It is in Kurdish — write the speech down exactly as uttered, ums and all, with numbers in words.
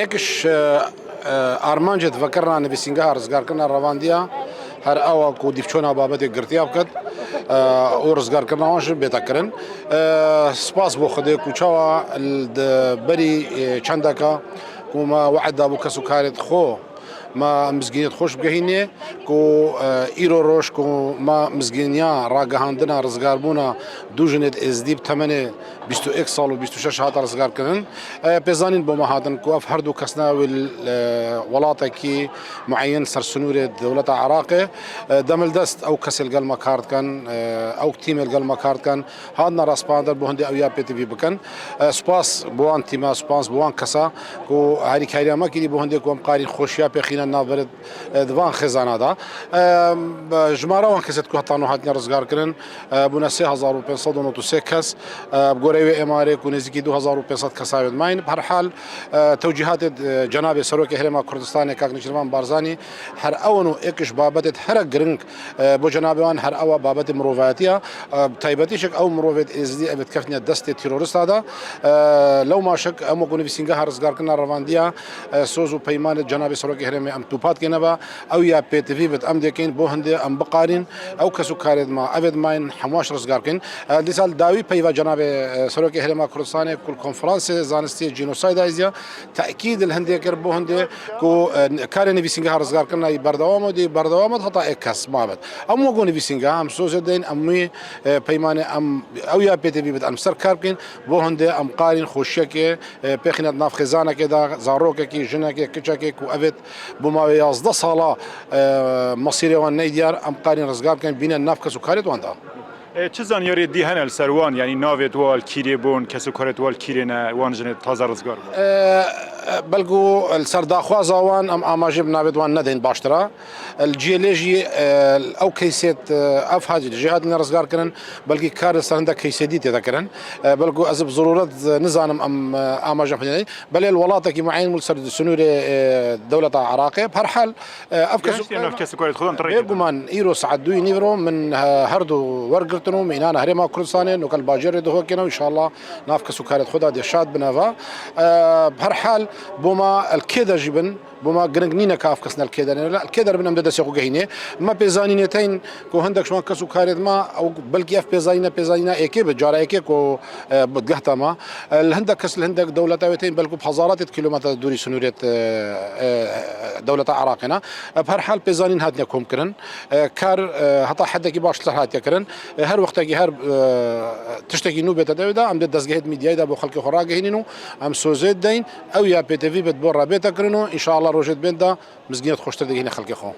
Yekiş, e, e, armancê di vekirina nivîsîngeha rizgarkirina revandiya her ewa ku dîvçona babetê girtiya biket, e, û rizgarkirina wan jî bête kirin. E, spas bo Xwedê ku çawa l-, di berî, e, çendeka ku me we'd dabû kes û karê xwe, me mizgîniyê xweş bigehînê ku, e, îro roj ku me mizgîniya ragihandina rizgarbûna du jinê êzdî bi temenê bîst û yek sal û bîst û şeş hate rizgarkirin. E, pêzanîn bo me hatin ku ev her du kesna wê, e, welatekî mueyen ser sinûrê dewleta Iraqê, e, demildest ew kesê li gel me kar dikin, e, ew tîmê li gel me kar dikin, hatina raspandin bo hindê ew ya pêtivî bikin. E, spas bo wan tîma, spas bo wan kesa ku harîkariya me kirî bo hindê ku em qarîn xweşiya pêxîne navberê, e, di van xêzana de. E, jimara wan kesê ku heta no hatine rizgarkirin, e, bûne sê hezar û pênc sed û nod û sê kes, e, bi goreyê wê êmarê ku nêzîkî du hezar û pênc sed kesa wê dimayîn. Bi her hal, e, tewcîhatê, e, cenabê Serokê Herêma Kurdistanê Kak Nêçîrvan Barzanî her ew in û êk ji babetê here giring, e, bo cenabê wan her ewa babetê mirovayetî ya. E, bi taybetî şik ew mirovêt êzdî evêt keftine destê terorista de. E, lewma şik em wekû nivîsîngeha rizgarkirina revandiya, e, soz û peymanê cenabê Serokê Herêmê em tûpat kêne ve. Ew ya pêtivî bit em dêkên bo hindê em biqarîn ew kes û karê dima, evê dimayîn hemwaş rizgar kên. E, dîsa li dawî peyva cenabê, e, Serokê Herêma Kurdistanê ku li konferansê zanistiyê cînosayda izya tekîd li hindê kir bo hindê ku, e, karê nivîsîngeha rizgarkirina yî berdewam û dê berdewam heta êk kes mabet. Em wekû nivîsîngeha em sozê deyn em wî, e, peymanê em ew ya pêtivî bit em ser kar bikên bo hindê em qarîn xweşiyekê, e, pêxîne di nav xêzanekê de, zarokekî, jinekê, kiçekê ku evêt bo mawê yazdeh sala, e, mesîrê wan neyê diyar, em qarîn rizgar bikin, bîne nav kes û karê wan de. E, çi zanyarê dî hene li ser wan? Yanî navêt wan li kîrê bûn, kes û karêt wan li kîrê ne, wan jinê taze rizgar bûn? E, e, belkû li ser daxwaza wan em amajê bi navêt wan nedeyn baştira. Li cihê lê jî, e, ew keysêt, e, ev hat-, jê hatine rizgar kirin, belkî kar li ser hindek keysê dî tê de kirin. E, belkû ez bi zerûret, e, nizanim em, e, amaje xwe dînin. Belê li welatekî mueyen bû li ser sinûrê, e, dewleta Iraqê. Bi her hal, e, ev kes û Gihiştiye nav kes û karê xwe de, tu rê kêt. Bêguman îro saet duyê nîvro min, e, her du wergirtin û min înane Herêma Kurdistanê, noke li bajêrê dihokêne û înşallah nav kes û karê xwe de dê şad bin eva. E, bi her hal bo me li kê de jî bin, bo me giring nîne ka ev kes ne li kê de ne, li kê de bin em dê destê xwe gehînê. Me pêzanînê teyn ku hindek ji wan kes û karê dima, ew belkî ev pêzanîne, pêzanîna êkê bi, cara êkê ku, e, bi gehta me. E, li hindek kes, li hindek dewleta wê tên belkû bi hezaratê kilometre dûrî sinûrê, e, e, dewleta Iraqê ne. E, bi her hal pêzanîn hatine komkirin. E, kar, e, heta hedekî baş li ser hatiye kirin. E, her wextekî her, e, tiştekî nû bête dewê de, em dê dezgehê medyayê de bo xelkê xwe ragihînin û em sozê deyn. Ew ya pêtivî bit bo re bête kirin û înşallah rojê dibên de mizgîniyet xweştir digihîne xelkê xwe.